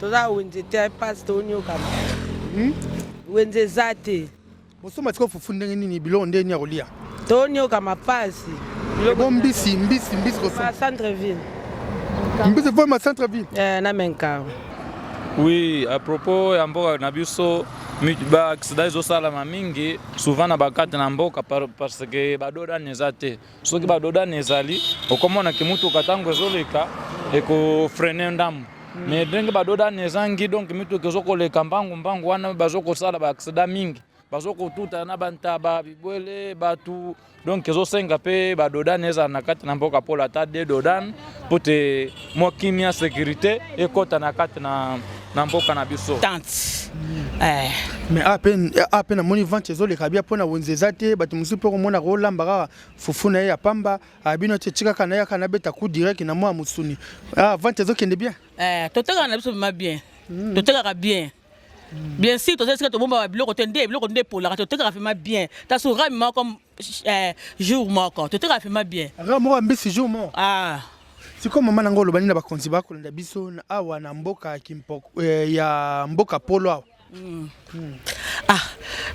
Toza wenze te pasi tonyokama. Hmm? Wenze eza te. Bosomba sikoyo fufu ndenge nini biloko ndenge nini ya kolia? Tonyokama pasi. Biloko mbisi mbisi mbisi kosomba. Centre ville. Mbisi fo ma centre ville. Eh na Menkao. Oui, à propos ya mboka na biso ba accident ezosalama mingi souvent na bakati na mboka parce que badodani eza te. Soki ba dodane ezali okomona ke mutuka ntango ezoleka ekofrene ndambo mais ndenge ba dodane ezangi donc mituka ezokoleka mbangu mbangu wana bazokosala ba accident mingi bazokotuta na bantaba bibwele bato donc ezosenga mpe ba dodane ezala na kati na mboka mpola ata de dodane mpo te mwa kimia sécurité ekɔta na kati na, na mboka na biso tante eh. Mais awa mpe namoni vente ezoleka bia mpo na wenze eza te bato mosusu mpe komona kolamba kaka fufu na ye ya pamba abino te tikaka na ye kaka nabeta coup direct na mwa mosuni ah, vente ezokende bien eh, totekaka na biso vraiment bien mm. totekaka bien bien sûr toza esika tobombaka biloko te nde biloko nde epolaka totekaka vraiment bien taso rame moko eh, jour moko totekaka vraiment bien rame moko ya mbisi jour moko ah. Sikoyo mama na nga oloba nini na bakonzi bakolanda biso awa na mboka ya Kimpoko eh, ya mboka polo awa mm. Mm. Ah,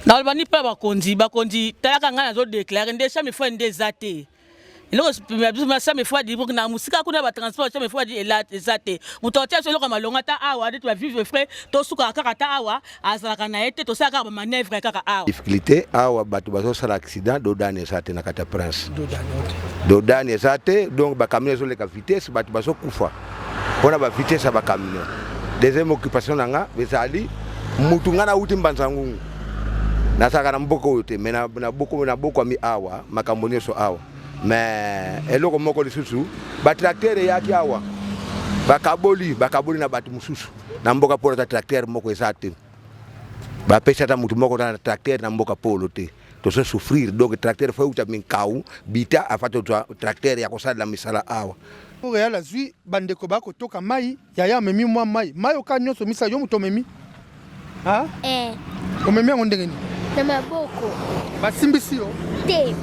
naloba nini mpe bakonzi bakonzi talaka ngai nazo deklare nde chambre froide nde eza te eloko biso chambre froide na mosika kuna batransport chambre froide eza te moto atia biso eloko ya malonga ata awa nde bavivre frais tosukaka kaka ata awa azalaka na ye te tosala kaka bamanœuvre kaka awa. Difficulté awa bato bazosala accident dodane eza te na kati ya prince dodane eza te donc bacamion ezoleka vitesse bato bazokufa mpona bavitesse ya bacamion deuxième occupation na nga ezali mutu nga nauti mbanza ngungu nazalaka na mboka oyo te mais nabokwami awa makambo nyonso awa mais eloko moko lisusu batracteur eyaki awa bakaboli bakaboli na bato mosusu na mboka polo ata tracteur moko eza te bapesi ata motu moko na tracteur na mboka polo te tozo souffrir donc tracteur fo euta minkau bita afa tozwa tracteur ya kosalela misala awa Real azwi bandeko bakotoka mai yaya amemi mwa mai mai oka nyonso misa yo moto omemi eh. omemi yango ndenge nini na maboko basimbisi yo te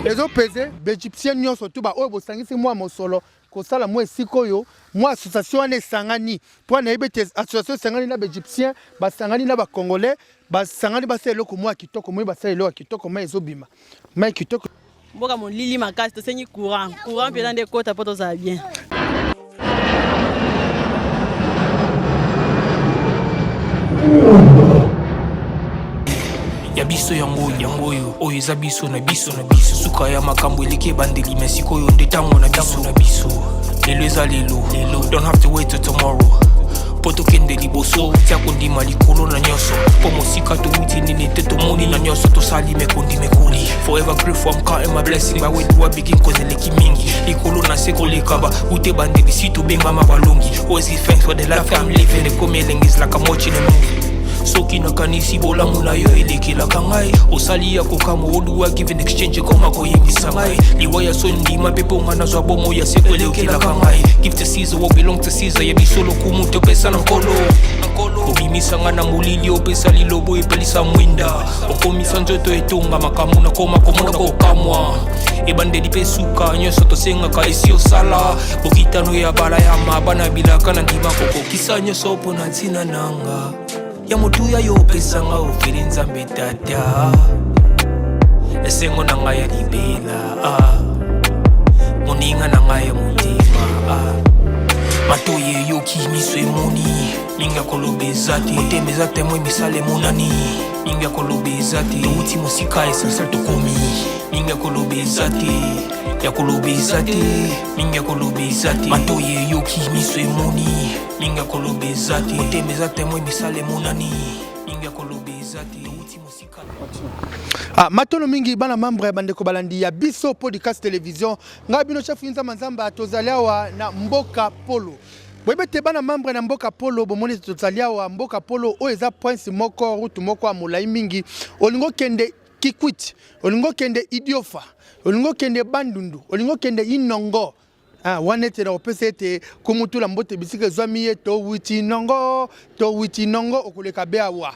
ezopese baegyptien nyonso tu baoyo bosangisi mwa mosolo kosala mwa esika oyo mwa association wana esangani mpo nayebi ete association esangani na baegyptien basangani na bacongolais basangani basala eloko mwa kitoko moi basala eloko ya kitoko mai ezobima mai kitoko mboka molili makasi tosengi courant courant mpenza nde ekota mpo tozala bien ya biso yango yango oyo oyo eza biso na biso na biso suka ya makambo eleki ebandeli me sikoyo nde ntango na biso na biso lelo eza lelo lelo don't have to wait till tomorrow mpo tokende liboso tia kondima likolo na nyonso mpo mosika towuti nini te tomoni na nyonso tosali mekondi mekoli forever grateful I'm counting my blessing by where do I begin cause eleki mingi likolo na se koleka ba ute ebandeli si tobengama balongi always give thanks for the life I'm living ekomi elengi ezalaka watching a movie soki nakanisi bolamu na yo elekelaka ngai osali ya kokamwa oduwa give in exchange ekoma koyebisa ngai liwa ya soni ndima mpe mpo ngai nazwa bomoi ya seko elekelaka ngai give to Caesar what belong to Caesar ya biso lokumu topesa na nkolo obimisa ngai na molili opesa lilobo epelisa mwinda okomisa nzoto etonga makambo nakoma komona kokamwa ebandeli mpe suka nyonso tosengaka esi osala bokitano ya balayama bana bilaka na ndima kokokisa nyonso mpo na ntina nanga ya motuya yo opesanga ofeli nzambe tata esengo na ngai ya libela ah. moninga na ngai ya motema ah. matoyi eyoki miso emoni mingi ya koloba eza te motema eza temwe misala emonani mingi ya koloba eza te towuti mosika essentiel tokomi mingi ya koloba eza te ya koloba eza te mingi ya koloba eza te matoyi eyoki miso emoni mingi ya koloba eza te motema eza temwe misala emonani mingi ya koloba eza te towuti mosika Ah, matono mingi bana membre ya bandeko balandi ya biso podcast television ngai bino chef nzamba nzamba tozali awa na mboka polo boyebi ete bana membre na mboka polo bomoni ete tozali awa mboka polo oyo eza prince moko route moko ya molai mingi olingi okende kikwit olingi okende idiofa olingi okende bandundu olingi okende inongo Ah, wana ete nakopesa ete komutula mbote bisika ezwami ye towiti nongo towiti nongo okoleka be awa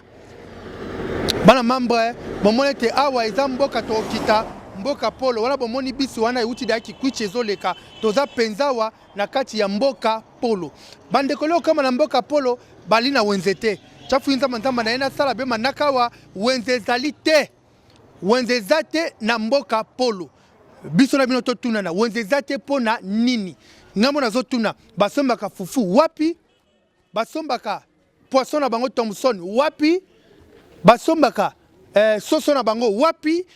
bana membre bomoni ete awa eza mboka tokokita. Mboka Polo wana bomoni bisi wana euti daya Kikwit ezoleka, toza mpenza awa na kati ya mboka Polo. Bandeko leo kama na mboka Polo bali na wenze te. Chafu nzamba nzamba na ye nasala be manaka awa wenze ezali te. Wenze eza te na mboka Polo. Biso na bino totunana wenze eza te mpo na nini? Ngambo nazotuna basombaka fufu wapi? Basombaka poisson na bango Thomson wapi? Basombaka eh, soso na bango wapi?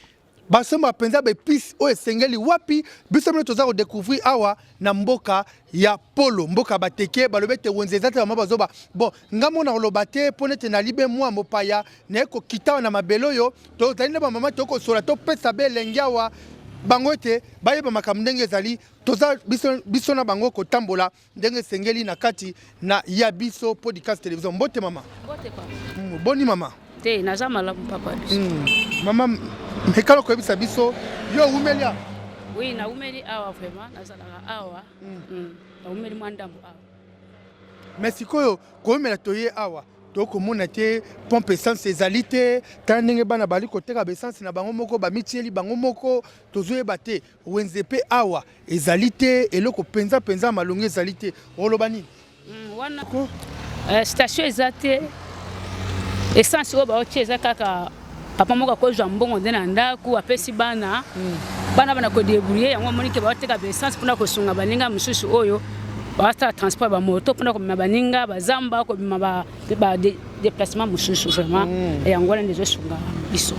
Basombaka mpenza ba epices oyo esengeli wapi? Biso bino toza kodécouvrir awa na mboka ya Polo, mboka bateke balobi ete wenze eza te, bama bazoba. Bon, nga mona koloba te mpo nete nalibe mwa mopaya naye kokita awa na mabele oyo tozali na bamama, tokosola topesa be elengi awa bango ete bayeba makambo ndenge ezali. Toza biso, biso na bango kotambola ndenge esengeli na kati na ya biso podcast television. Mbote mama. Mbote papa. Boni mama? Te, naza malamu papa biso. Mama, mekala koyebisa biso yo owumeli awa? Oui, naumeli awa vraiment, nazalaka awa. Naumeli mwa ndambo awa. Mais sikoyo koyemela toye awa tokomona te pompe essence ezali te, tala ndenge bana bali koteka ba essence na bango moko, bamitieli bango moko, tozoyeba te wenze mpe awa ezali te, eloko mpenza mpenza malongi ezali te. Oloba nini? Wana station eza te, essence oyo baotia eza kaka papa moko akozwa mbongo nde na ndako apesi bana, bana bana kodébrouiller yango. Omoni ke baoteka ba essence mpona kosunga baninga mosusu oyo basala transport ya bamoto mpona komema baninga bazamba, kobima ba déplacement mosusu vraiment. Yango wana nde ezosunga biso.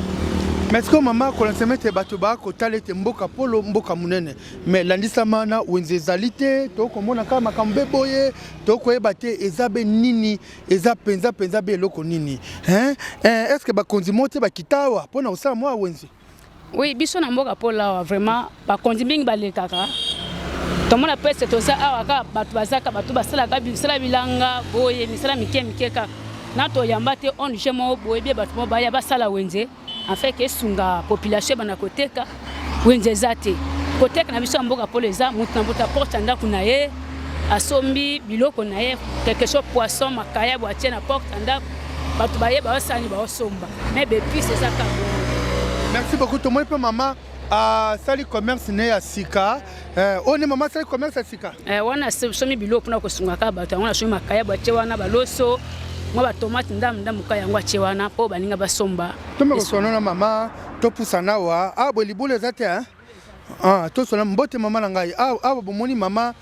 Mais sikoyo mama, kolandisama ete bato bakotala ete mboka Polo mboka monene, mais landisama na wenze ezali te, tokomona kaka makambo be boye, tokoyeba te eza be nini, eza mpenza mpenza be eloko nini, hein? Eh, est ce que bakonzi moko te bakita awa mpona kosala mwa wenze? Oui, biso na mboka Polo awa vraiment bakonzi mingi balekaka, tomona pese toza awa kaka bato bazaka, bato basalaka misala bilanga boye, misala mike mike kaka na toyamba te ONG moko boye bie bato moko baya basala wenze en fait ke esunga population ebanda koteka. Wenze eza te, koteka na biso ya mboka Polo eza motu na moto aporte ya ndako na ye, asombi biloko na ye, quelque chose, poisson, makayabo, atie na porte ya ndako, bato baye baosani baosomba, mais ba épices eza kaka bongo. Merci beaucoup. Tomoni mpe mama asali commerce ne ya sika. Oyo nde mama asali commerce ya sika. Wana asomi biloko mpona kosunga kaka bato yango, nasomi makayabo atie wana, baloso, mwa batomate ndambu ndambu ka yango atie wana mpo baninga basomba. Tombe koswana na mama, topusana awa. Awa boye libula eza te, hein? Ah, toswana. Mbote mama na ngai. Awa bomoni mama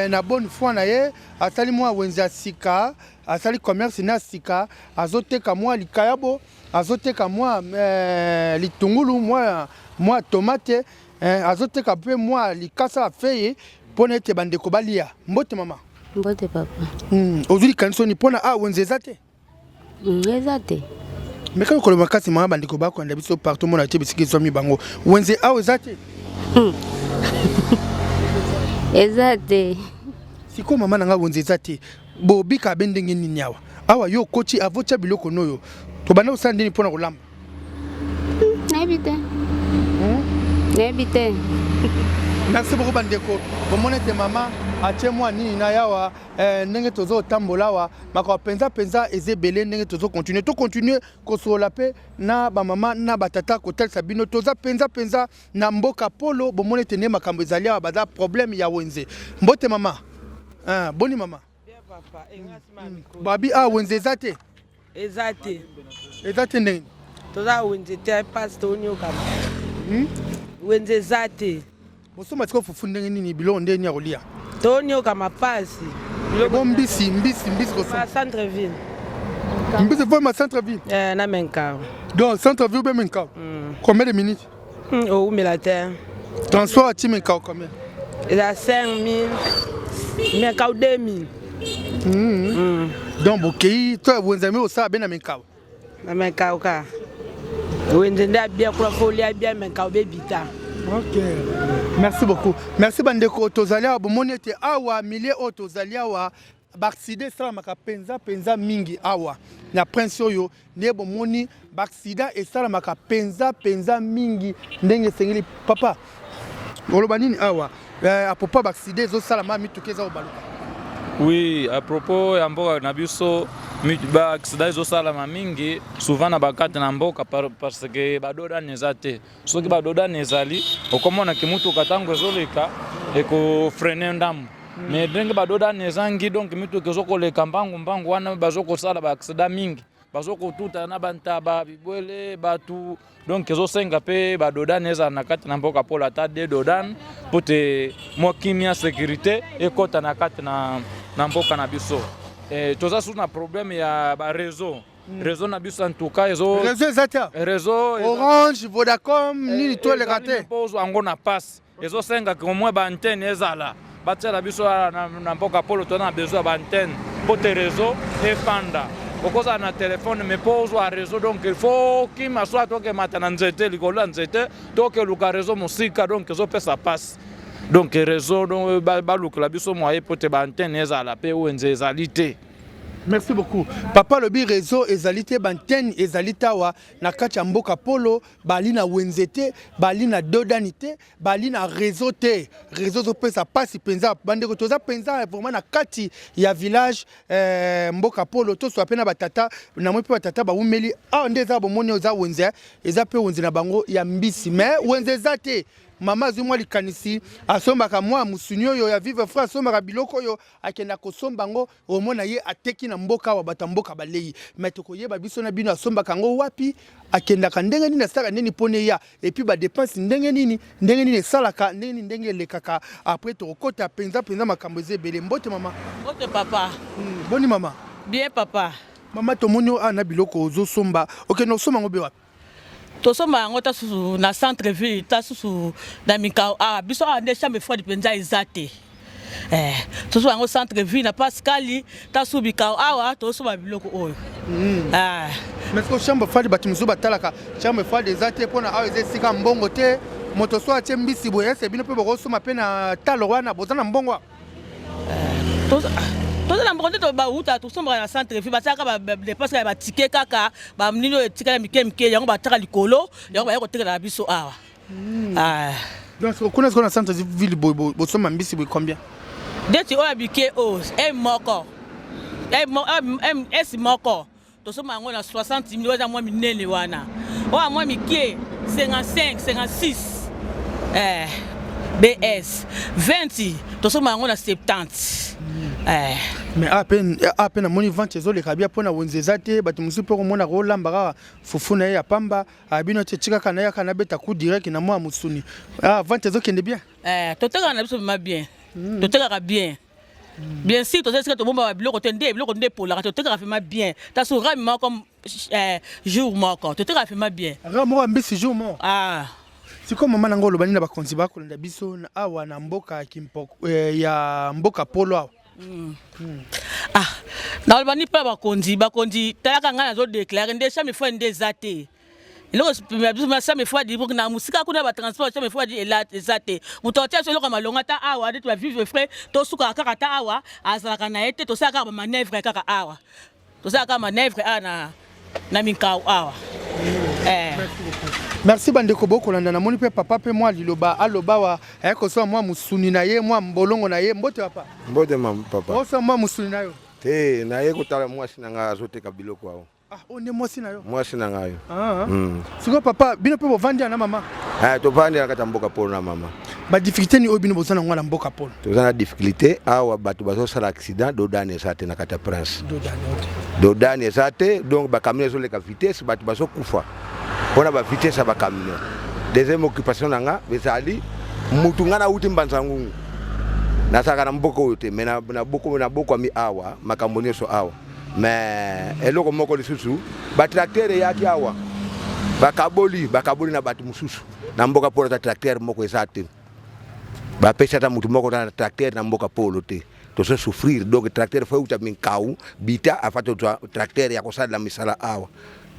na bonne foi na ye asali mwa wenze ya sika, asali commerce ne ya sika, azoteka mwa likayabo, azoteka mwa litungulu, mwa tomate, azoteka mpe mwa likasa ya feye mpona ete bandeko balia. Mbote mama. Mbote papa. Ozwi likanisi oni mpona awa wenze eza te? Eza te. Mais kaka koloba makasi mama, bandeko bakolanda biso partout, mona te bisika ezwami bango, wenze awa eza te. Eza te. Sikoyo mama na ngai, wenze eza te, bobika be ndenge nini awa? Awa yo okoti avotia biloko noyo, tobanda kosala ndeni mpona kolamba? Nayebi te, nayebi te. Merci beaucoup bandeko. Bomoni ete mama atie mwa nini na yawa. Ndenge tozotambola awa, makambo mpenza mpenza eza ebele. Ndenge tozocontinue, tocontinue kosolola mpe na bamama na batata, kotalisa bino toza mpenza mpenza na mboka Polo. Bomoni ete nde makambo ezali awa, baza problème ya wenze. Mbote mama. Boni mama? Babi, awa wenze eza te? Eza te. Eza te ndenge? Toza wenze te, mpasi tonyokama. Wenze eza te. Bosomba sikoyo fufu ndenge nini, biloko ndenge nini ya kolia? Tonyokama mpasi. Bo mbisi, mbisi, mbisi kosomba? Centre ville. Mbisi vraiment centre ville? Eh, na Menkao. Donc centre ville be Menkao, combien de minutes? Oumela te. Transport ati Menkao combien? Eza 5000, Menkao 2000. Donc bokei to wenze mi osala be na Menkao? Na Menkao ka wenze nde abia kuna, fo olia bia Menkao bebita. Ok, merci beaucoup, merci bandeko. Tozali awa, bomoni ete awa milieu oyo tozali awa, baaccident esalamaka mpenza mpenza mingi awa na prince oyo. Nde bomoni baaccident esalamaka mpenza mpenza mingi ndenge esengeli. Papa, oloba nini awa à propos baaccident ezosalama, mituka eza kobaluka? Oui, à propos ya mboka na biso, Ba accident ezosalama mingi souvent na bakati na mboka parce que badodani eza te. Soki badodani ezali, okomona ke motuka ntango ezoleka ekofrene ndambo, mais ndenge badodani ezangi, donc mituka ezokoleka mbangu mbangu, wana bazokosala ba accident mingi, bazokotuta na bantaba, bibwele, bato. Donc ezosenga mpe ba dos d'âne ezala na kati na mboka Polo, ata de dos d'âne, mpo te mwa kimia, sécurité ekɔta na kati na mboka na biso. Toza susu na problème ya ba réseau. Réseau na biso, en tout cas, ezo Réseau eza te? Réseau. Orange, Vodacom, nini to eleka te. Mpo ozwa yango na pasi, ezosengaka au moins ba antenne ezala, batiela biso na mboka Polo. Toza na besoin ya ba antenne mpo te réseau efanda. Okozala na telefone, mais mpo ozwa réseau, donc il faut okima, soit tokemata na nzete, likolo ya nzete, tokeluka réseau mosika. Donc ezopesa pasi. Donc réseau, donc balukela biso moyen mpo te ba antenne ezala, mpe wenze ezali te. Merci beaucoup, papa. Alobi réseau ezali te, ba antenne ezali te awa na kati ya mboka Polo. Bali na wenze te, bali na dos d'âne te, bali na réseau te. Réseau ezopesa mpasi mpenza. Bandeko, toza mpenza vraiment na kati ya village mboka Polo. Toswa mpe na batata namoi, mpe batata bawumeli awa. Nde eza bomoni, eza wenze, eza mpe wenze na bango ya mbisi, mais wenze eza te. Mama azwi mwa likanisi, asombaka mwa mosuni oyo ya vivre frais, asombaka biloko oyo, akenda kosomba yango, omona ye ateki na mboka awa, bato ya mboka balei. Mais tokoyeba biso na bino asombaka yango wapi, akendaka ndenge nini, asalaka nini mpona eya, et puis ba dépense ndenge nini, ndenge nini esalaka, ndenge nini, ndenge elekaka. Après tokokota mpenza mpenza, makambo eza ebele. Mbote, mama. Mbote, papa. Boni, mama? Bien, papa. Mama, tomoni oyo awa na biloko ozosomba. Okende kosomba yango be wapi? Tosomba yango ta susu na centre ville, ta susu na mikao. Awa biso awa nde chambre froide mpenza eza te. Tosomba yango centre ville na Pascali, ta susu bikao awa tosomba biloko oyo. Mais ko chambre froide, bato mosusu batalaka chambre froide eza te mpona awa eza esika mbongo te. Moto so atie mbisi boye, ese bino mpe bokosomba mpe na talo wana? Boza na mbongo awa? Toza na mbongo nde bauta tosombaka na centre ville, batiaka ba dépense ya batike kaka banini oyo etikala mike mike, yango batiaka likolo, yango baya kotekela na biso awa. Ah. Donc kuna sikoyo na centre ville boye, bosomba mbisi boye combien? Ndeti oyo ya bike oyo, m moko, s moko, tosomba yango na 60 000. Oyo eza mwa minene wana, oyo ya mwa mike 55, 56. Bs 20 tosomba yango na 70. Mais awa mpe namoni vente ezoleka bia mpo na wenze eza te. Bato mosusu mpe komona kolamba kaka fufu na ye ya pamba, abino te, tikaka na ye kaka nabeta coup direct na mwa mosuni. Ah, vente ezokende bien? Totekaka na biso vraiment bien. Totekaka bien, bien sûr. Toza esika tobombaka biloko te, nde biloko nde epolaka. Totekaka vraiment bien. Taso rame moko, jour moko totekaka vraiment bien. Rame moko ya mbisi, jour moko? Ah. Sikoyo, mama nango, oloba nini na bakonzi bakolanda biso awa na mboka ya Kimpoko, ya mboka Polo awa? Ah, naloba ni mpe bakonzi. Bakonzi, talaka ngai nazodeklare nde chambre froide nde eza te. Eloko biso chambre froide na mosika kuna, ba transport, chambre froide eza te. Moto atia biso eloko ya malonga ata awa nde ba vivre frais, tosukaka kaka ata awa azalaka na ye te. Tosala kaka ba manœuvre kaka awa, tosala kaka manœuvre awa na minkau awa. Merci, bandeko bokolanda. Namoni mpe papa mpe mwa liloba aloba wa aye kosala mwa mosuni na ye, mwa mbolongo na ye. Mbote, papa. Mbote, mama, papa. Osala mwa mosuni na yo? Te, naye kotala mwasi na ngai azoteka biloko awa. Ah, oyo nde mwasi na yo? Mwasi na ngai. Ah. Sikoyo, papa, bino mpe bovandi na mama? Eh, tovandi na kati ya mboka Polo na mama. Ba difficulté nini oyo bino boza nango na mboka Polo? Toza na difficulté awa, bato bazosala accident, dos d'âne eza te na kati ya Prince. Dos d'âne, ok. Dos d'âne eza te, donc ba camion ezoleka vitesse, bato bazokufa mpona ba vitesse ya ba camion. Deuxième occupation na nga ezali mutu nga nauti Mbanza Ngungu, nazalaka na mboka oyo te, mais nabokwami awa, makambo nyonso awa. Mais eloko moko lisusu, ba tracteur eyaki awa, bakaboli, bakaboli na bato mosusu na mboka Polo. Ata tracteur moko eza te, bapesi ata motu moko na tracteur na mboka Polo te. Tozo souffrir. Donc tracteur faut euta Minkau, Bita, afa tozwa tracteur ya kosalela misala awa.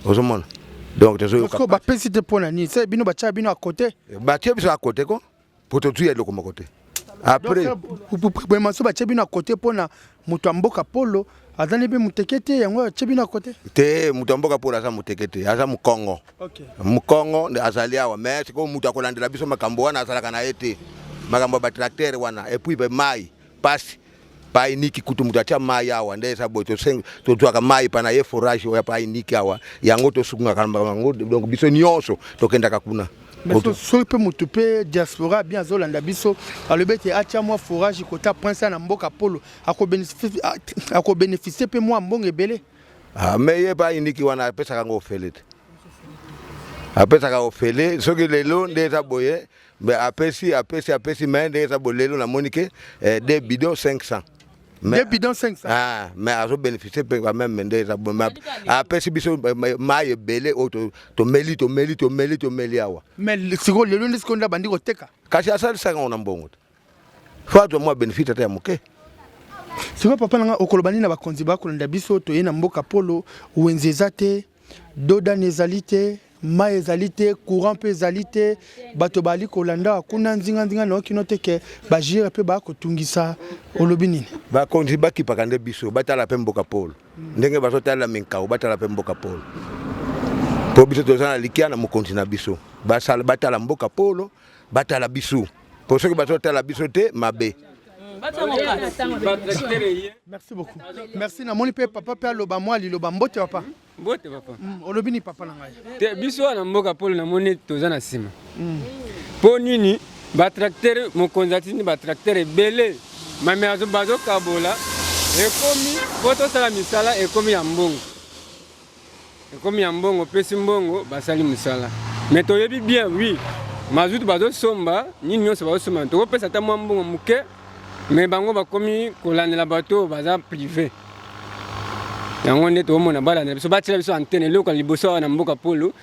Ozomona, donc tozoyoka. Bapesi te mpo na nini? Se bino batia bino à côté? Batie biso à côté ko po tozwi eloko moko te après. Maso batie bino à côté mpona moto ya mboka Polo azali mpe moteke te, yango atie bino à côté? Te, moto ya mboka Polo aza moteke te, aza mokongo. Mokongo azali awa, mais sikoyo moto akolandela biso makambo wana azalaka na ye te, makambo ya ba tracteur wana. Et puis mai pasi. Painiki kutu moto atya mai awa nde eza boye, tozwaka mai pa na ye forage oyo ya painiki awa, yango tosukungaka na yango, donc biso nyonso tokendaka kuna. Soki mpe moto mpe diaspora bien azolanda biso, alobi ete atya mwa forage kota prince na mboka polo, akobénéficie mpe mwa mbongo ebele. Ah, mais ye painiki wana apesaka yango ofele te, apesaka ofele. Soki lelo nde eza boye, mais apesi, apesi, apesi, mais nde eza boye lelo namoni ke deux bidons 500. Mais, deux bidons 500. Ah, mais azobénéficie mpe quand même. Nde eza boye, mais apesi biso mai ebele oyo tomeli, tomeli, tomeli, tomeli awa. Mais sikoyo lelo nde sikoyo nde abandi koteka. Kasi asalisaka yango na mbongo te, fo azwa mwa bénéfice ata ya moke. Sikoyo papa na nga, okoloba nini na bakonzi bakolanda biso? Toye na mboka polo, wenze eza te, dos d'âne ezali te, mai ezali te, courant mpe ezali te. Bato bali kolanda kuna nzinganzinga na okino te ke bagire mpe bakotungisa. Olobi nini? Bakonzi bakipaka nde biso, batala mpe mboka polo ndenge bazotalela minkao, batala mpe mboka polo, mpo biso toza na likia na mokonzi na biso. Basala, batala mboka polo, batala biso, mpo soki bazotala biso te, mabe. Merci beaucoup, merci. Namoni mpe papa mpe aloba mwa liloba. Mbote papa. Mbote papa. Olobi nini, papa na ngai? Te, biso wana mboka polo namoni toza na nsima. Mpo nini? Batracteur, mokonzi atindi batracteur ebele, mame bazokabola, ekomi mpo tosala misala, ekomi ya mbongo, ekomi ya mbongo. Opesi mbongo, basali mosala. Mais toyebi bien, oui, mazutu bazosomba, nini nyonso bazosomba, tokopesa ata mwa mbongo moke, mais bango bakomi kolandela bato oyo baza privé. Yango nde toomona balandela biso, batiela biso antenne. Eloko ya liboso awa na mboka polo,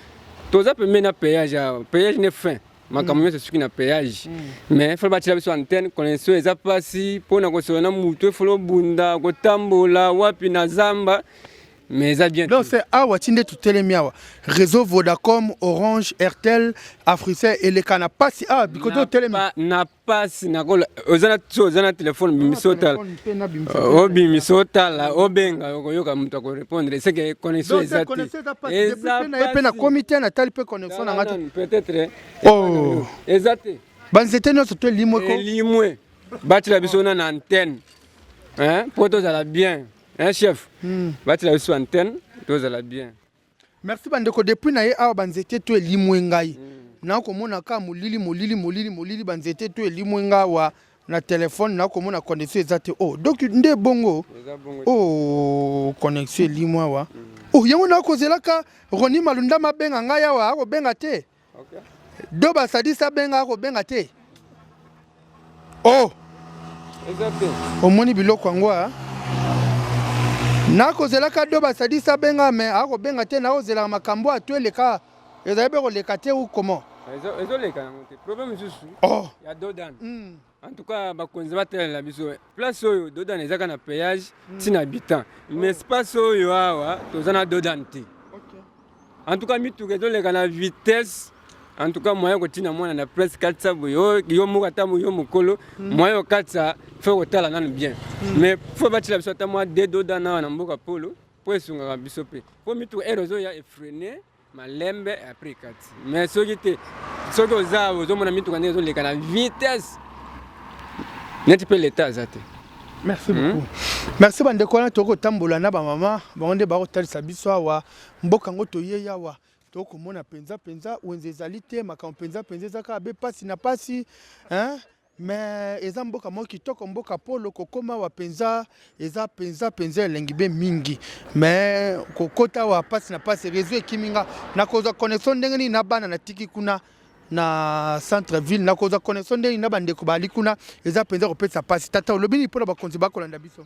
toza pembeni na péage awa, péage ne fin makambo nyonso esuki na péage. Mais fo batiela biso antenne. Connexion eza mpasi mpona kosola na mutu, efolo obunda kotambola wapi na zamba, mais eza bien. Donc c'est awa ti nde totelemi awa, réseau Vodacom, Orange, Airtel, Africell eleka na pasi awa bikoto otelemi. Na pasi nakola oza na so oza na telefone, bimisa otala, obimisa otala, obenga, okoyoka moto akorépondre, c'est que connexion eza te. Eza mpe nakomi te, natali mpe connexion na nga te. Peut-être. Oh. Eza te. Banzete nyonso to elimwe ko. Elimwe. Batila biso na antenne mpo tozala bien, hein, chef. Batila biso antenne, tozala bien. Merci bandeko. Depuis na ye awa, banzete to elimwe. Ngai nakomona kaka molili, molili, molili, molili. Banzete to elimwe. Nga awa na telefone nakomona connexion eza te. Oh, donc nde bongo. Oh, connexion elimwe awa. Oh, yango nakozelaka Roni Malunda mabenga ngai awa, akobenga te. Do basadisi abenga, akobenga te. Oh, omoni biloko yango a nakozelaka do basadisi abenga, me akobenga te. Nakozelaka makambo ato eleka, ezali mpe koleka te ou comment? Ezoleka yango te. Problème mosusu oh. ya dos d'âne. En tout cas, bakonzi batalela biso place oyo. Dos d'âne ezaka na péage ntina habitant, mais espace oyo awa toza na dos d'âne te. En tout cas, mituka ezoleka na vitesse. En tout cas, moyen kotina mwana na place katisa boye, yo moko, ata yo mokolo, moyen okatisa fo kotala nanu bien. Mais fo batila biso ata mwa de dos d'âne awa na mboka polo, mpo esungaka biso mpe, mpo mituka ere ozoya efreiner malembe, après kati. Mais soki te, soki oza ozomona mituka ndenge ezoleka na vitesse, neti mpe leta aza te. Merci beaucoup. Merci bandeko. Wana tokotambola na bamama, bango nde bakotalisa biso awa mboka yango. Toyei awa, tokomona mpenza mpenza wenze ezali te, makambo mpenza mpenza eza kaka be pasi na pasi, hein? Mais eza mboka moko kitoko, mboka polo. Kokóma awa mpenza eza mpenza mpenza elengi be mingi, mais kokota awa pasi na pasi. Réseau ekimi nga, nakozwa connexion ndenge nini na bana natiki kuna na centre ville? Nakozwa connexion ndenge nini na bandeko bali kuna? Eza mpenza kopesa pasi. Tata, olobi nini mpona bakonzi bakolanda biso?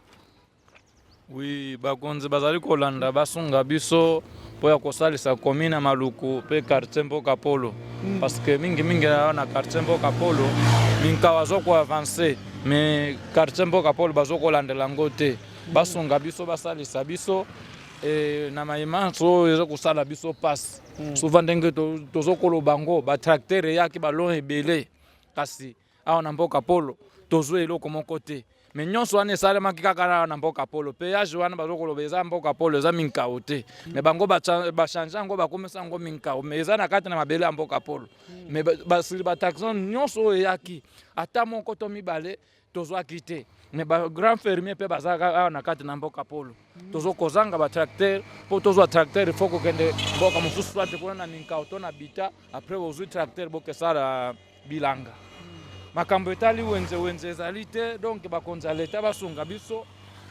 Oui, bakonzi bazali kolanda, basunga biso mpo ya kosalisa commune ya Maluku mpe quartier mboka polo. Parce que mingimingi awa na quartier mboka polo, minkawa aza koavancer, mais quartier mboka polo bazokolandela yango te. Basunga biso, basalisa biso na maimanso oyo eza kosala biso mpasi. Souvent ndenge tozokoloba yango, batracteur eyaki balon ebele, kasi awa na mboka polo tozwa eloko moko te. Mais nyonso wana esalemaki kaka awa na mboka polo. Péage wana bazokoloba eza mboka polo, eza minkao te, mais bango bachange yango, bakomisa yango minkao, mais eza na kati na mabele ya mboka polo. Mais basili bataxon nyonso oyo eyaki, ata moko to mibale. Tozwaki te, mais ba grand fermier mpe bazalaka awa na kati na mboka Polo. Tozo kozanga ba tracteur. Mpo tozwa tracteur, il faut kokende mboka mosusu, soit kuna na Minkao to na Bita. Après ozwi tracteur, bokesala bilanga. Makambo etali wenze, wenze ezali te. Donc bakonzi ya leta basunga biso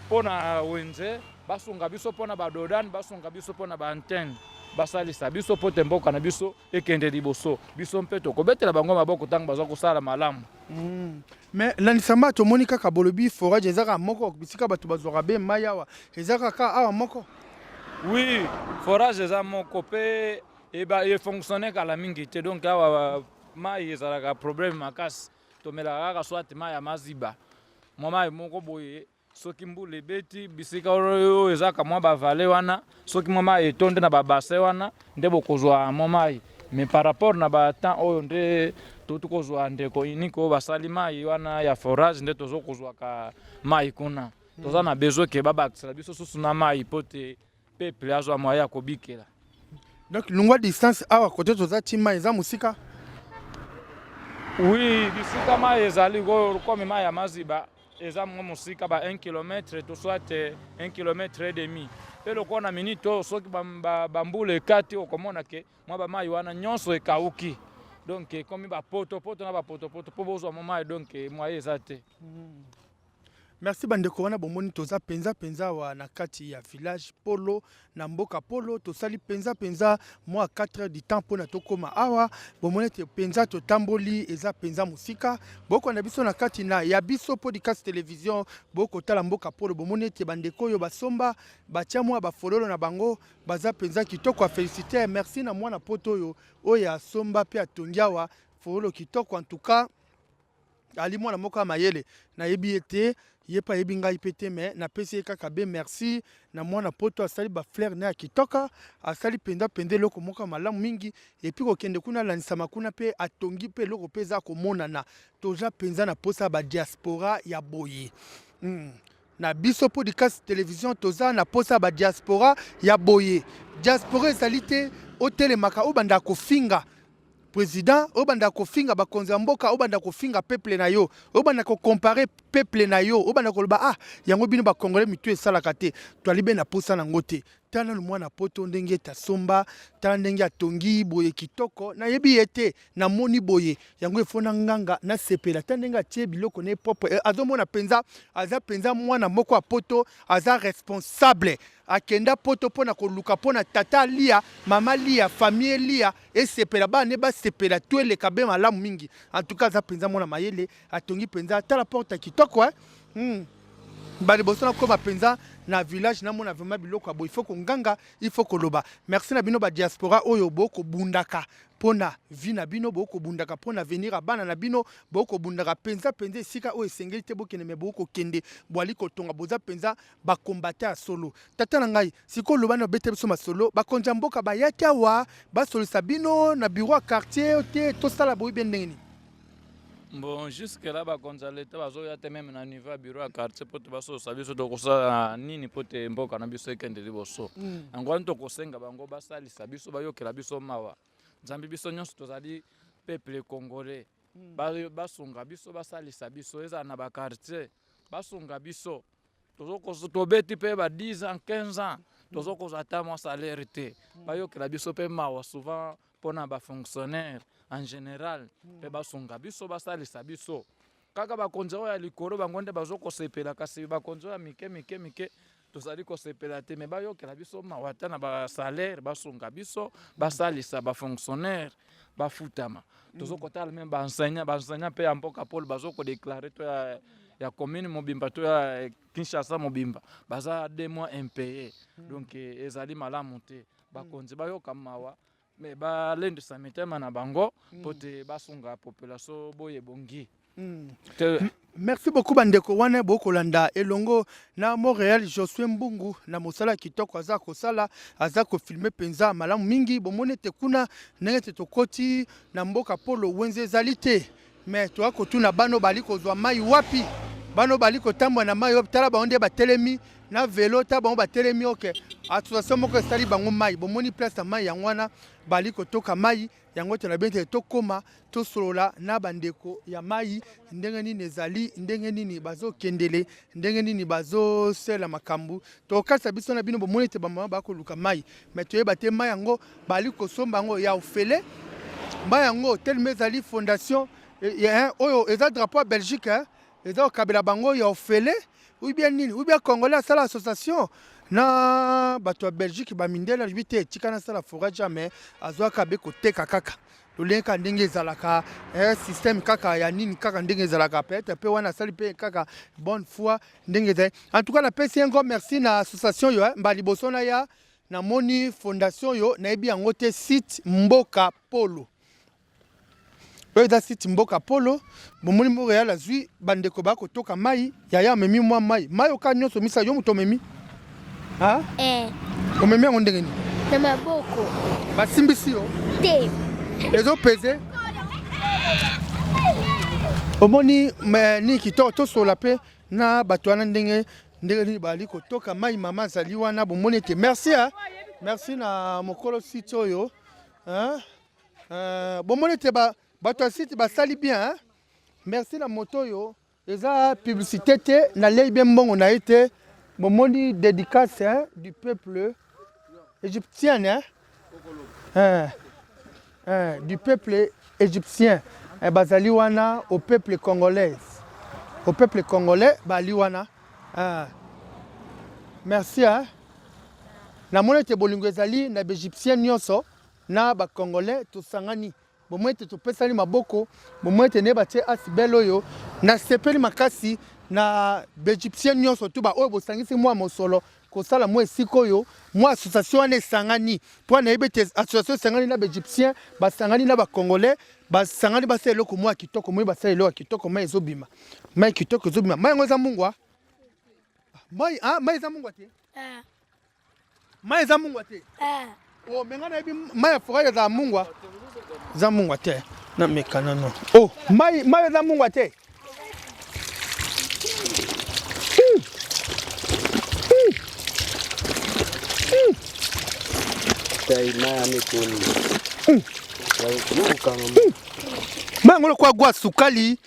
mpo na wenze, basunga biso mpo na ba dos d'âne, basunga biso mpo na ba antenne, basalisa biso mpo te mboka na biso ekende liboso. Biso mpe tokobetela bango maboko ntango baza kosala malamu. Mais landisama, tomoni kaka bolobi forage eza kaka moko, bisika bato bazwaka be mai awa eza kaka awa moko. Oui, forage eza moko mpe efonctionne kala mingi te. Donc awa mai ezalaka problème makasi. Tomelaka kaka soit mai ya maziba, mwa mai moko boye. Soki mbula ebeti, bisika oyo ezaka mwa bavale wana, soki mwa mai etondi na babase wana, nde bokozwa mwa mai. Mais par rapport na batemps oyo nde touti kozwa ndeko unique oyo basali mai wana ya forage, nde tozokozwaka mai kuna. Toza na besoin ke babakisela biso susu na mai mpo te peuple azwa moyen ya kobikela. Donc longwa distance awa kote toza ti mai eza mosika? Oui, bisika mai ezali komi mai ya maziba eza mwa mosika, ba 1 km to soit 1 km et demi. Mpe lokola na minute oyo, soki bambula ekati, okomona ke mwa bamai wana nyonso ekauki. Donc ekomi bapotopoto na bapotopoto mpo bozwa mwa mai. Donc moyen eza te. Merci bandeko wana. Bomoni, toza mpenza mpenza awa na kati ya village Polo, na mboka Polo. Tosali mpenza mpenza mwa 4 heures du temps mpona tokóma awa. Bomoni ete mpenza totamboli, eza mpenza mosika. Bokolanda biso na kati na ya biso podcast télévision, bokotala mboka Polo. Bomoni ete bandeko oyo basomba, batia mwa bafololo na bango, baza mpenza kitoko. Afélicité, merci na mwana poto oyo asomba mpe atongi awa fololo kitoko. En tout cas ali mwana moko ya mayele. Nayebi ye te, ye mpe ayebi ngai mpe te, mais napesi ye kaka be merci na mwana poto asali bafleur na ya kitoko, asali mpenza mpenza eloko moko ya malamu mingi. Et puis kokende kuna, alandisama kuna mpe atongi mpe eloko mpe eza komonana. Toza mpenza na posa ya badiaspora ya boye. Na biso podcast télévision, toza na posa ya badiaspora ya boye. Diaspora ezali te otelemaka, obanda kofinga président, obanda kofinga bakonzi ya mboka, obanda kofinga peuple na yo, obanda kocomparer peuple na yo, obanda koloba: "Ah, yango bino bacongolais mitu esalaka te." Toali be na posa nango te. Tala nanu mwana poto ndenge ete asomba, tala ndenge atongi boye kitoko. Nayebi ye te, namoni boye yango efo na nganga nasepela. Ta ndenge atie biloko na ye propre, azomona mpenza aza mpenza mwana moko ya poto, aza responsable. Akenda poto mpona koluka mpona tata alia, mama lia, famille elia, esepela, bana ne basepela, to eleka be malamu mingi. En tout cas aza mpenza mwana mayele, atongi mpenza. Tala porte ya kitoko, eh? Baliboso nakóma mpenza na village, namona vraiment biloko ya boye, il faut konganga, il faut koloba merci na bino badiaspora oyo bokobundaka mpona vie na bino, bokobundaka mpona avenir ya bana na bino, bokobundaka mpenza mpenza esika oyo esengeli te bokende, me bokokende, bwali kotonga. Boza mpenza bakombate ya solo. Tata na ngai, sikoyo loba na obete biso masolo. Bakonzi ya mboka bayaki awa basolisa bino na bureau ya quartier te, tosala boyi be ndenge nini? Bon, jusque là bakonzi ya leta bazoya te, même na niveau ya bureau ya quartier, mpo te basosa biso tokosala nini mpo te mboka na biso ekende liboso. Yango wana tokosenga bango basalisa biso, bayokela biso mawa. Nzambe, biso nyonso tozali peuple congolais. Basunga biso, basalisa biso, ezala na baquartier, basunga biso. Tobeti mpe ba 10 ans, 15 ans, tozokozwa ata mwa salaire te. Bayokela biso mpe mawa souvent mpona bafonctionnaire en général mpe basunga biso, basalisa biso. Kaka bakonzi oyo ya likolo, bango nde bazokosepela, kasi bakonzi oyo ya mike mike mike tozali kosepela te. Me bayokela biso mawa ata na basalaire, basunga biso, basalisa bafonctionnaire bafutama. Tozokotala même baenseignant, baenseignant mpe ya mboka Polo bazokodéclarer to ya commune mobimba to ya Kinshasa mobimba baza 2 mois impayé. Donc ezali malamu te. Bakonzi bayoka mawa, me balendisa mitema na bango mpo te basunga population boye ebongi te. Merci beaucoup bandeko wana bokolanda elongo na Montréal, Josue Mbungu na mosala kitoko aza kosala, aza kofilmer mpenza malamu mingi. Bomoni ete kuna ndenge ete tokoti na mboka Polo, wenze ezali te, me toya kotuna bano bali kozwa mai wapi. Bano bali kotambola na mai, tala bango nde batelemi na velo, tala bango batelemi. Ok, association moko esali bango mai. Bomoni place ya mai yango wana, bali kotoka mai yango. Te na bino te, tokóma tosolola na bandeko ya mai, ndenge nini ezali, ndenge nini bazokendele, ndenge nini bazosala makambo. Tokatisa biso na bino. Bomoni ete bamama bakoluka mai, mais toyeba te mai yango bali kosomba yango ya ofele. Mai yango telema ezali fondation oyo eza drapeau ya Belgique, eza kokabela bango ya ofele ou bien nini, ou bien Congolais asala association na bato ya Belgique, bamindele, alobi te etika nasala forage, mais azwaka be koteka kaka lolenge kaka ndenge ezalaka, système kaka ya nini, kaka ndenge ezalaka. Peut-être mpe wana asali mpe kaka bonne foi ndenge ezali. En tout cas, napesi ye ngo merci na association oyo. Mba liboso na ya namoni fondation oyo, nayebi yango te. Site Mboka Polo, oyo eza site Mboka Polo. Bomoni Montréal azwi bandeko bakotoka mai. Yaya amemi mwa mai, mai oka nyonso misa yo moto omemi. Eh. Omemi yango ndenge nini? Na maboko. Basimbisi yo? Te. Ezopese, omoni nini kitoko. Tosola mpe na bato wana ndenge ndenge nini bali kotoka mai. Mama azali wana, bomoni ete merci, merci na mokolo site oyo. Bomoni ete bato ya site basali bien, hein? Merci na moto oyo, eza publicité te, nalei bien mbongo na ye te. Bomoni dédicace, hein, du peuple égyptien, hein? Hein, hein, du peuple égyptien, eh, bazali wana au peuple congolais, au peuple congolais bali wana, hein. Merci, hein? Namoni ete bolingo ezali na baégyptien nyonso na bacongolais. Tosangani, bomoi ete topesani maboko, bomoi ete nde batie asbl oyo. Nasepeli makasi na baégyptien nyonso tu baoyo bosangisi mwa mosolo kosala mwa esika oyo, mwa association wana esangani, mpo nayebi ete association esangani na baégyptien, basangani na bacongolais, basangani basala eloko mwa ya kitoko. Moi basala eloko ya kitoko, mai ezobima, mai kitoko ezobima. Mai yango eza mungwa, mai, ah, mai eza mungwa te, mai eza mungwa te. Oh, mais nga nayebi mai ya forage ezala mungwa. Eza mungwa te, nameka nano. Oh, mai, mai eza mungwa te. Mai yango lokola gwa sukali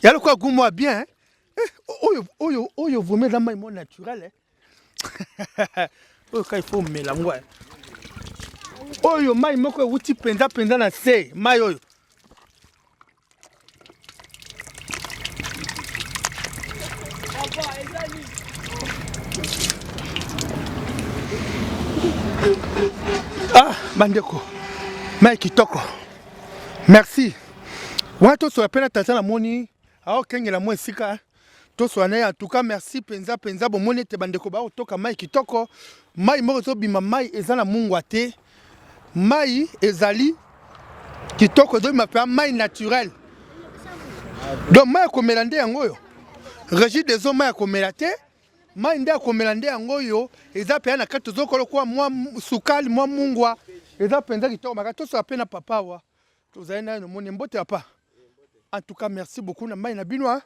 ya lokola goût mwa bien. Oyo oyo oyo vraiment eza mai mo naturel, eh. Oyo ka il faut omela ngo. Oyo mai moko ewuti mpenza mpenza na se, mai oyo. Ah, bandeko, mai kitoko, merci. Wana tosola mpe na tata, namoni aokengela mwa esika tosola na ye. En tout cas, merci mpenza mpenza. Bomoni ete bandeko bakotoka mai kitoko, mai moko ezobima, mai eza na mungwa te, mai ezali kitoko, ezobima mpenza mai naturel. Donc mai ya komela nde yango oyo. Régie des eaux, mai ya komela te, mai nde ya komela nde yango oyo. Eza mpenza na kati, tozokola kwa mwa sukali, mwa mungwa, eza mpenza kitoko makasi. Tosola mpe na papa awa, tozali naye. Nomoni mbote papa. En tout cas, merci beaucoup na mai na bino,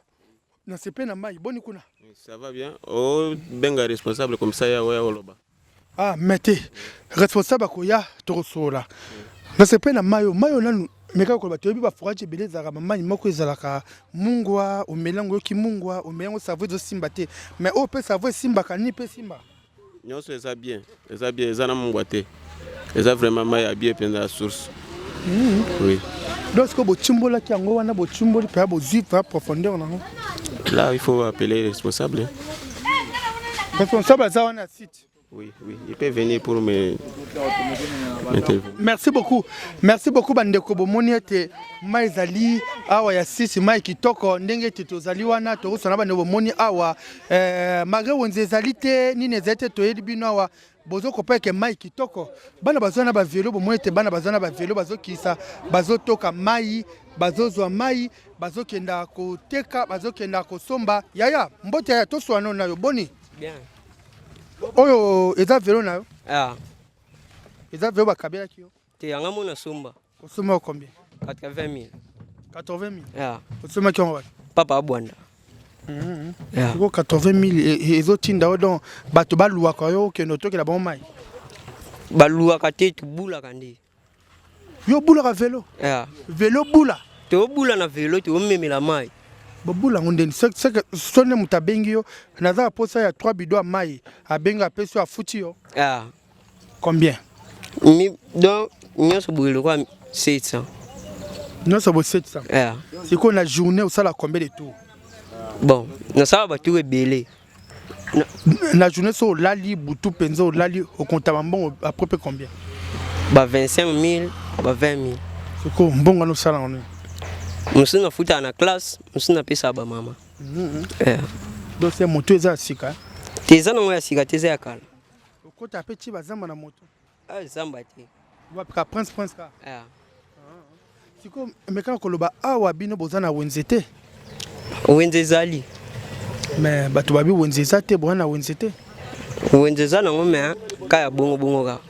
nasepe na mai. Boni kuna? Ça va bien. Obenga responsable comme ça ya oya oloba. Ah, mais te, responsable akoya, tokosolola. Nasepe na mai oyo. Mai oyo nanu meka koloba, toyebi baforage ebele ezalaka bamai moko ezalaka mungwa, omeli yango oyoki mungwa, omeli yango savon ezosimba te, mais oyo mpe savon esimbaka nini mpe esimbaka. Nyonso eza bien, eza bien, eza na mungwa te, eza vraiment mai ya bien mpenza ya source. Oui. Donc sikoyo botimbolaki yango wana, botimboli mpenza, bozwi mpenza profondeur nango. Là, il faut appeler responsable. Responsable aza wana ya site? Oui, il peut venir pour me intervenir. Merci beaucoup, merci beaucoup bandeko. Bomoni ete mai ezali awa ya sisi, mai kitoko ndenge ete tozali wana tokosana bandeko. Bomoni awa, malgré wenze ezali te, nini ezali te, toyeli bino awa, bozokopa eke mai kitoko. Bana bazwa na bavelo, bomoni ete bana bazwa na bavelo, bazokisa, bazotoka mai, bazozwa mai, bazokenda koteka, bazokenda kosomba. Yaya, mbote yaya, toswana na yo. Boni? Bien. Oyo eza velo na yo? Ah. Eza velo bakabelaki yo? Te, yanga mona somba. Osomba combien? 80 000. 80 000? Ah. Osombaki yango wapi? Papa Abwanda. Sikoyo 80 000 ezotinda yo donc bato baluwaka yo okende otokela bango mai? Baluwaka te, tobulaka nde. Yo obulaka velo? Yeah. Velo bula? Tobula na velo, tomemela mai. Bobula yango ndeni? So nde moto abengi yo, naza na posa ya 3 bidon ya mai, abengi, apesi yo, afuti yo? Yeah. Combien? Mi, donc nyonso boye lokola 700. Nyonso boye 700? Yeah. Sikoyo na journée osala combien de tours? Bon, nasala batour ebele. Na journée so olali butu mpenza, olali okontama mbongo après mpe combien? Ba 25 000, ba 20 000. Sikoyo mbongo wana osala yango nini? Mosusu nafutaka na classe, mosusu napesaka bamama. Yeah. Donc se moto eza ya sika? Te, eza nango ya sika te, eza ya kala. Okota mpe ti bazamba na moto? Ah, zamba te. Wapi ka Prince, Prince ka? Yeah. Sikoyo mekaka koloba, awa bino boza na wenze te? Wenze ezali. Mais bato babi wenze eza te, boza na wenze te. Wenze eza nango, mais ka ya bongo bongo kaka.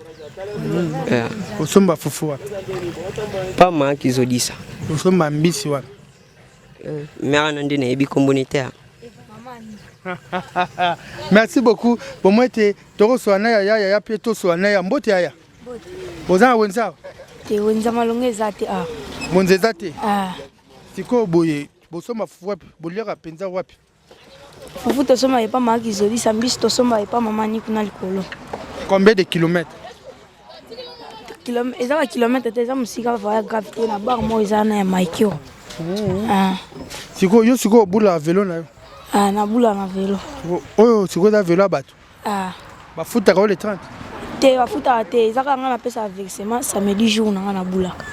Yeah. Osomba fufu wapi? Pa maki zodisa. Osomba mbisi wapi? Mare wana nde nayebi komboni te. Merci beaucoup. Bomoi ete tokosola na yaya, yaya mpe tosola na ya mbote. Yaya, boza na wenze awa? Te, wenze malongo eza te awa. Wenze eza te? Ah. Sikoyo boye bosomba fufu wapi? Boliaka mpenza wapi? Fufu tosomba epa maki zolisa, mbisi tosomba epa mama ni kuna likolo. Combien de kilomètres? Eza bakilomètre te, eza mosika vaya grave te, na bar moko eza na ya maikio. Ah. Sikoyo yo, sikoyo obulaka velo na yo? Ah, nabula na velo. Oyo sikoyo eza velo ya bato? Ah. Bafutaka yo le 30? Te, bafutaka te, eza kaka ngai napesaka versement samedi, jour na ngai nabulaka.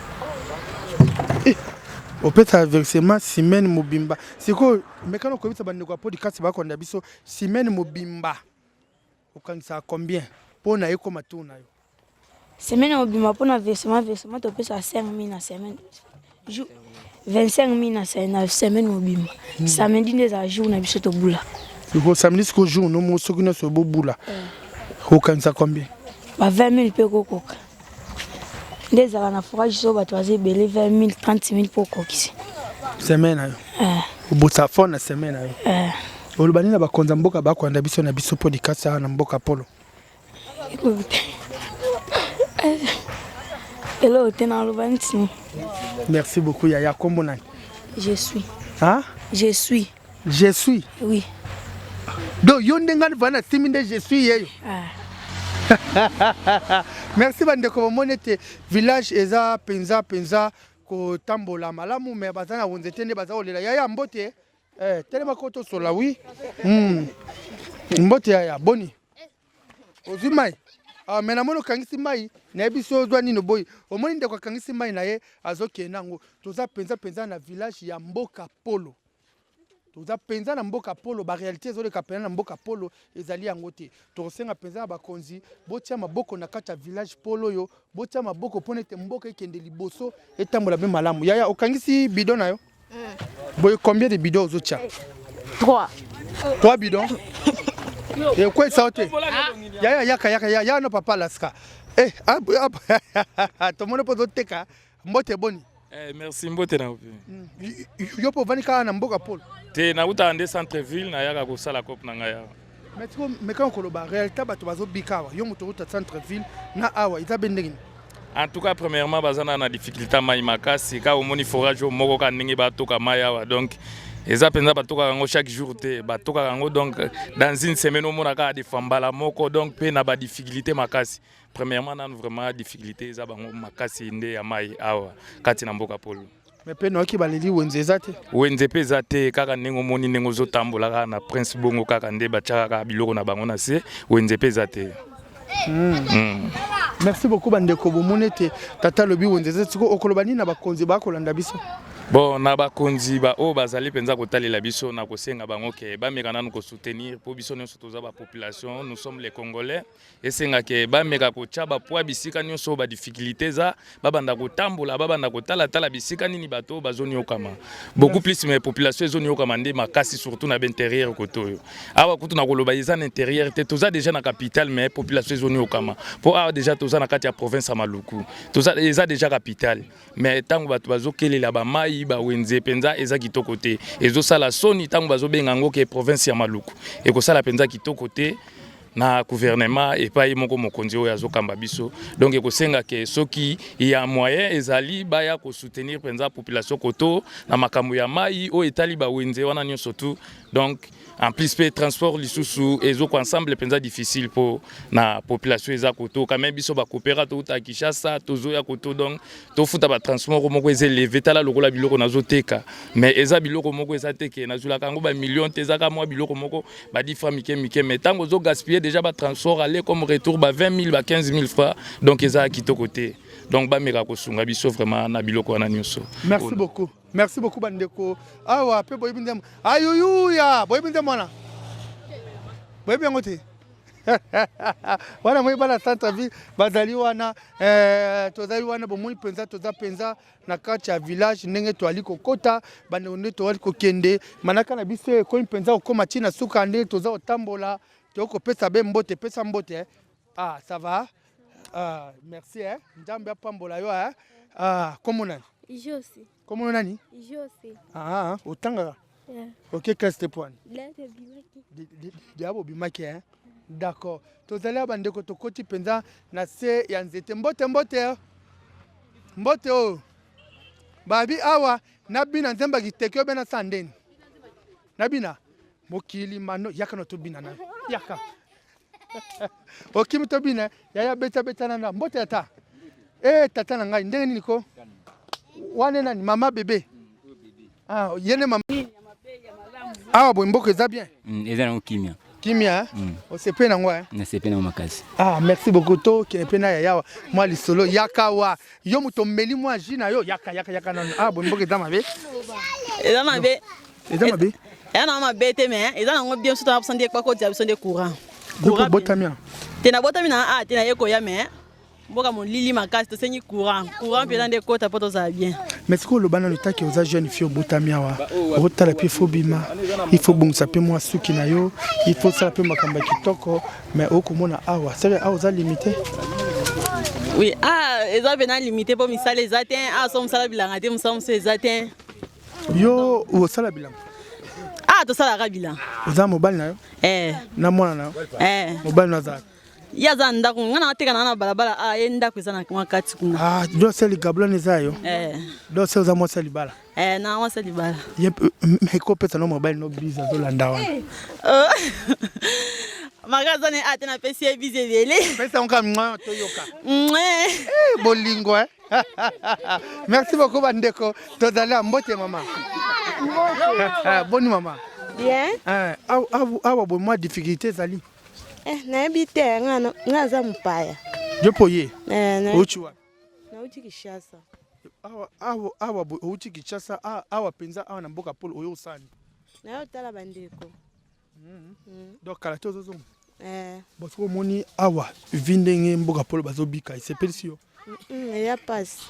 Opesaka versement semaine mobimba? Sikoyo mekana okoyebisa bandeko ya podcast bakonda biso, semaine mobimba okangisaka combien mpo na ekoma tour na yo? Semaine mobimba mpona versement topesaka 5 000 na semaine, 25 000 na semaine mobimba. Samedi nde ezala jour na biso tobulaka. Sikoyo samedi, sikoyo jour no mo soki nyonso bobula, okanisa combien? Ba 20 000 mpe kokoka nde ezala na forage, so bato baza ebele, 20 000, 30 000 mpo okokisi. Semaine na yo obosaka fort na semaine na yo. Oloba nini na bakonzi ya mboka bakolanda biso na biso podcast awa na mboka Polo? Eloko te, naloba neti. Merci beaucoup yaya. Kombo nani? Je suis. Hein? Je suis. Je suis? Oui. Donc yo nde ngai vana nasimi nde je suis yeyo. Ah. Merci bandeko. Bomoni ete village eza mpenza mpenza kotambola malamu, mais baza na wenze te, nde baza kolela. Yaya, mbote. Eh, telema ko tosola. Wi, Mbote yaya, boni? Ozwi mai? Ah, mais namoni okangisi mai, nayebi so ozwa nini boyi. Omoni ndeko akangisi mai na ye, azokende yango. Toza mpenza mpenza na village ya mboka Polo. Toza mpenza na mboka Polo, baréalité ezoleka mpenza na mboka Polo ezali yango te. Tokosenga mpenza na bakonzi botia maboko na kati ya village Polo oyo, botia maboko mpona ete mboka ekende liboso, etambola mpe malamu. Yaya, okangisi bidon na yo boye, combien de bidon ozotia? 3. 3 bidon ekwesa yo te? Yaya, yaka, yaka ya no papa Alaska. Eh, tomoni mpo ozoteka. Mbote, boni? Eh, merci, mbote na yo. Yo mpo ovandi kaka na mboka Polo? Te, nautaka nde centre ville, nayaka kosala cope na ngai awa. Mais siko mekaka koloba réalité, bato bazobika awa, yo moto outa centre ville na awa, eza be ndenge nini? En tout cas, premièrement, baza na difficulté mai makasi. Ka omoni forage oyo moko kaka ndenge batoka mai awa, donc eza mpenza batokaka yango chaque jour te, batokaka yango donc dans une semaine omona kaka defa mbala moko. Donc mpe na badifficulté makasi. Premièrement nanu vraiment difficulté eza bango makasi nde ya mai awa kati na mboka Polo. Mais mpe nayoki baleli wenze eza te. Wenze mpe eza te, kaka ndenge omoni, ndenge ozotambola kaka na Prince bongo, kaka nde batiaka kaka biloko na bango na se, wenze mpe eza te. Merci beaucoup bandeko. Bomoni ete tata alobi wenze eza. Siko okoloba nini na bakonzi bakolanda biso? Bon, na bakonzi ba oyo bazali mpenza kotalela biso, na kosenga bango ke bameka nanu kosoutenir, mpo biso nyonso toza bapopulation, nous sommes les Congolais. Esengaka bameka kotya bapoids bisika nyonso oyo badifficulté eza, babanda kotambola, babanda kotalatala bisika nini bato oyo bazoniokama beaucoup plus. Mais population ezoniokama nde makasi, surtout na baintérieur kote oyo. Awa kutu na koloba eza na intérieur te, toza déjà na capitale, mais population ezoniokama, mpo awa déjà toza na kati ya province ya Maluku, toza eza déjà capitale, mais ntango bato bazokelela bamai. mai, bawenze mpenza eza kitoko te. Ezosala soni ntango bazobenga yango ke province ya Maluku. Ekosala mpenza kitoko te na gouvernement epai moko mokonzi oyo azokamba biso. Donc ekosenga ke soki ya moyen ezali, baya kosoutenir mpenza population koto na makambo ya mai oyo etali bawenze wana nyonso tu. Donc en plus mpe transport lisusu ezoko ensemble mpenza difficile mpo na population eza koto. Quand même biso bakopera touta Kinshasa, tozoya koto, donc tofuta batransport moko eza élevé. Tala lokola biloko nazoteka, mais eza biloko moko eza te ke nazwelaka yango bamillion te, ezaka mwa biloko moko badix francs mike mike, mais ntango ozogaspiller déjà batransport aller comme retour ba 20 000, ba 15 000 francs, donc eza kitoko te. Donc bameka kosunga biso vraiment na biloko wana nyonso. Merci beaucoup, merci beaucoup bandeko. Awa mpe boyebi nzembo ayuyuya, boyebi nzembo wana, boyebi yango te wana. Moi bana centre ville bazali wana, tozali wana. Bomoni mpenza toza mpenza na kati ya village, ndenge toali kokota bandeko, nde toali kokende manaka na biso ekomi mpenza kokóma ntina suka. Ndenge toza kotambola, tokopesa be mbote, pesa mbote, eh. Ah, ça va? Ah, merci, eh. Nzambe apambola yo, eh. Ah, kombo nani? Josi. Kombo nani? Josi. Ah, otangaka? Yeah. Ok, classe te poani? Lete bimaki. Diabo obimaki, hein? D'accord. Tozali awa bandeko, tokoti mpenza na se ya nzete. Mbote, mbote, mbote oyo babi awa nabina nzembo ya kiteke oyo be nasala ndeni nabina mokili mano. Yaka na tobina na yaka okimi tobina. Yaya, beta beta nana. Mbote ata e tata na ngai, ndenge nini ko wana nani mama bebe? Ah, ye nde mama awa boye. Mboka eza bien? Eza nango kimia. Kimia. Osepe nango, eh? Nasepe nango makasi. Ah, merci beaucoup. Tokende mpe na yayawa mwa lisolo. Yaka wa yo moto omeli mwa jus na yo. Yaka, yaka, yaka nano. Ah, boye mboka eza mabe? Eza mabe. Eza mabe? Eza nango mabe te, mais eza nango bien. Biso toza biso nde bakotia biso nde courant. Courant botami awa? Te, nabotami na a te, naye koya, mais mboka molili makasi. Tosengi courant, courant mpenza nde ekota mpo tozala bien. Mais sikoyo oloba nano, taki oza jeune fille, obotami awa, otala mpe ifo bima, ifo bongisa mpe mwa suki na yo, ifo osala mpe makambo ya kitoko, mais okomona awa seke awa oza limité. Oui, ah, eza mpenza limité mpo misala eza te. Ah, so mosala bilanga te, mosala mosusu eza te. Yo osala bilanga? Ah, tosalaka bilanga. Oza mobali na yo? Eh. Na mwana na yo? Eh. Mobali na azalaka? Ye aza na ndako, ngai na ateka na balabala. Ah, ye ndako eza na mwa kati kuna. Ah, donc se ligablo wana eza yo? Eh. Donc se oza mwasi ya libala? Eh, na mwasi ya libala. Ye ekopesa no mobali no bise, azolanda wana. Oh. Maka aza ne ate, napesi ye bise ebele. Pesa yango kaka mwa toyoka. Mwe. Eh, bolingo, eh? Merci beaucoup bandeko. Tozali ya mbote mama. Boni mama? Bien. Eh, awa boye mwa difficulté ezali? Eh, nayebi te, nga nga aza mopaya. Yo mpo ye? Eh, outi wapi? Nauti Kinshasa. Awa, awa, awa boye outi Kinshasa, awa mpenza awa na mboka polo oyo osani? Naye otala bandeko. Donc kala te ozozonga? Eh. Bon, soki omoni awa vi ndenge mboka polo bazobika, esepelisi yo? Eya pasi.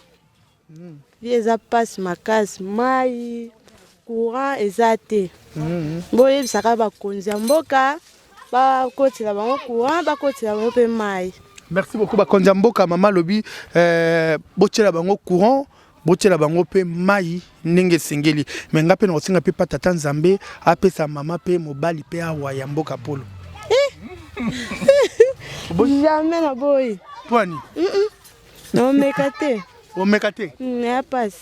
Vie eza pasi makasi, mai, courant eza te. Boyebisaka bakonzi ya mboka bakotela bango courant, bakotela bango mpe mai. Merci beaucoup bakonzi ya mboka. Mama alobi botiela bango courant, botiela bango mpe mai ndenge esengeli. Me nga mpe na kosenga mpe pa tata Nzambe apesa mama mpe mobali mpe awa ya mboka polo. Jamais, na boyi. Pwani? Naomeka te. Omeka te? Eya pasi.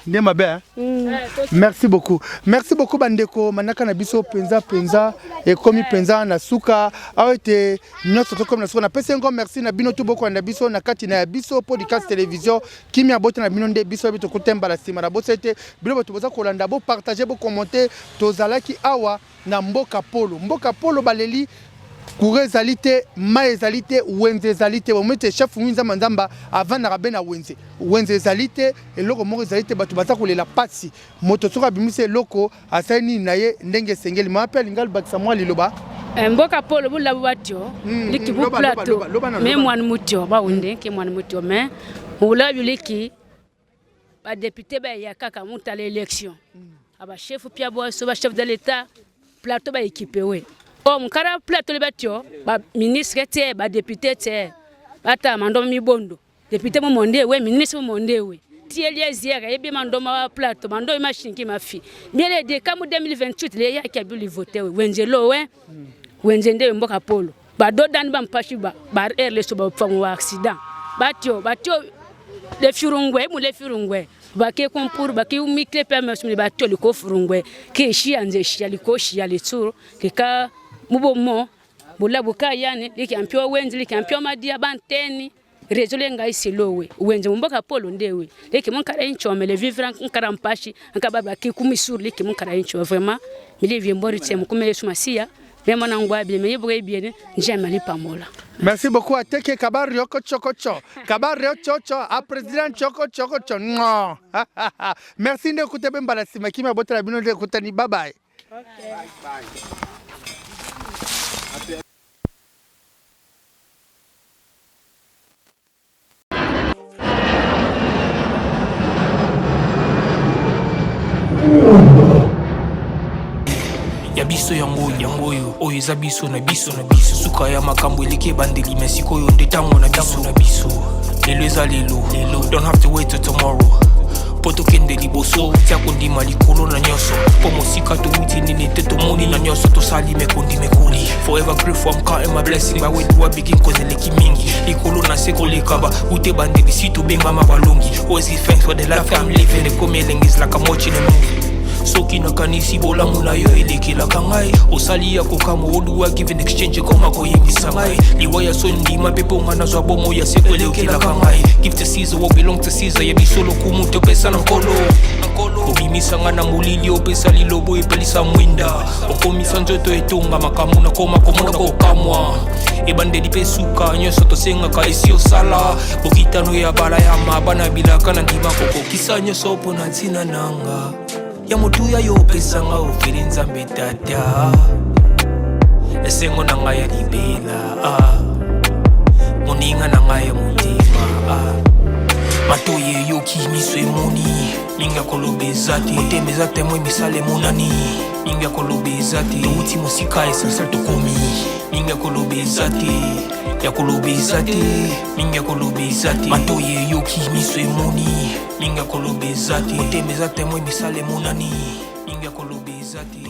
Nde mabe, eh? Merci beaucoup, merci beaucoup bandeko. Manaka na biso mpenza mpenza ekomi mpenza na suka awa ete nyonso tokomi na suka. Napesi yango merci na bino tu bokolanda biso na kati na ya biso podcast télévision. Kimia bota na bino nde biso yebi tokotembala nsima na bosa ete bino bato boza kolanda, bopartage, bokommente. Tozalaki awa na mboka polo. Mboka polo baleli courant ezali te, mai ezali te, wenze ezali te. Bomoni te chef Ngwi Nzamba Nzamba avandaka be na wenze. Wenze ezali te, eloko moko ezali te, bato baza kolela pasi. Moto soki abimisi eloko asali nini na ye ndenge esengeli. Mama mpe alingi alobakisa mwa liloba. Mboka polo bulabu batyo liki bu plateau me mwana mutyo bawunde ke mwana mutyo me mubulabu liki badéputé baya kaka mutala élection abachef pia boso bachef de l'état plateau baéquipe we o mukara plateau le batyo baministre te, badéputé te, bata mandomo mibondo député mo monde we, ministre mo monde we. Tie Eliezer yebi mandoma wa plateau mando ma shinki ma fi miele de kamu 2028 le yaki abuli voter we wenze lo we wenze nde mboka polo ba dodani ba mpashi ba ba air le so ba fango wa accident batio batio le furungwe mu le furungwe bake kumpuru bake umikle pe mesumile batio liko furungwe ke shia nze shia liko shia litsuru kika mubomo bulabu ka yani liki ampio wenzi liki ampio madia banteni rezo le ngai silowe wenze mumboka polo ndewe leki munkara inchome le vivre nkara mpashi nkaba baki kumisuru leki munkara inchome vraiment mili viembori tse mukume Yesu Masia mema na ngwa bien me yebuka ibiene njema lipamola. Merci beaucoup Ateke Kabario kocho kocho. Kabario chocho a président choko choko cho. Ngo. Merci nde kutebe mbala sima kimia botala bino nde kutani bye bye. Okay. Ya biso yango yango oyo oyo eza biso na biso na biso suka ya makambo eleki ebandeli me sikoyo nde ntango na biso na biso lelo eza lelo lelo don't have to wait till tomorrow mpo tokende liboso tia kondima likolo na nyonso mpo mosika towuti nini te tomoni na nyonso tosali mekondi mekoli forever grateful I'm counting my blessing by where do I begin cause eleki mingi likolo na se koleka ba ute bandeli si tobengama balongi always give thanks for the life I'm living ekomi elengi is like I'm watching a movie soki nakanisi bolamu na yo elekelaka ngai osali ya kokamwa oduwa give in exchange ekoma koyebisa ngai liwa ya soni ndima mpe mpo ngai nazwa bomo ya seko elekelaka ngai give to Caesar what belong to Caesar ya biso lokumu topesa na nkolo obimisa ngai na molili opesa lilobo epelisa mwinda okomisa nzoto etonga makambo nakoma komona kokamwa ebandeli mpe suka nyonso tosengaka esi osala bokitano ya balayama bana bilaka na ndima kokokisa nyonso mpo na ntina nanga ya motuya yo opesanga ofeli nzambe tata esengo na ngai ya libela ah. moninga na ngai ya motema ah. matoyi eyoki miso emoni mingi ya koloba eza te motema eza temwe misala emonani mingi ya koloba eza te touti mosika essentiel tokomi mingi ya koloba eza te ya koloba eza te mingi ya koloba eza te matoyi eyoki miso emoni mingi ya koloba eza te motema eza temwe misala emonani mingi ya koloba eza te.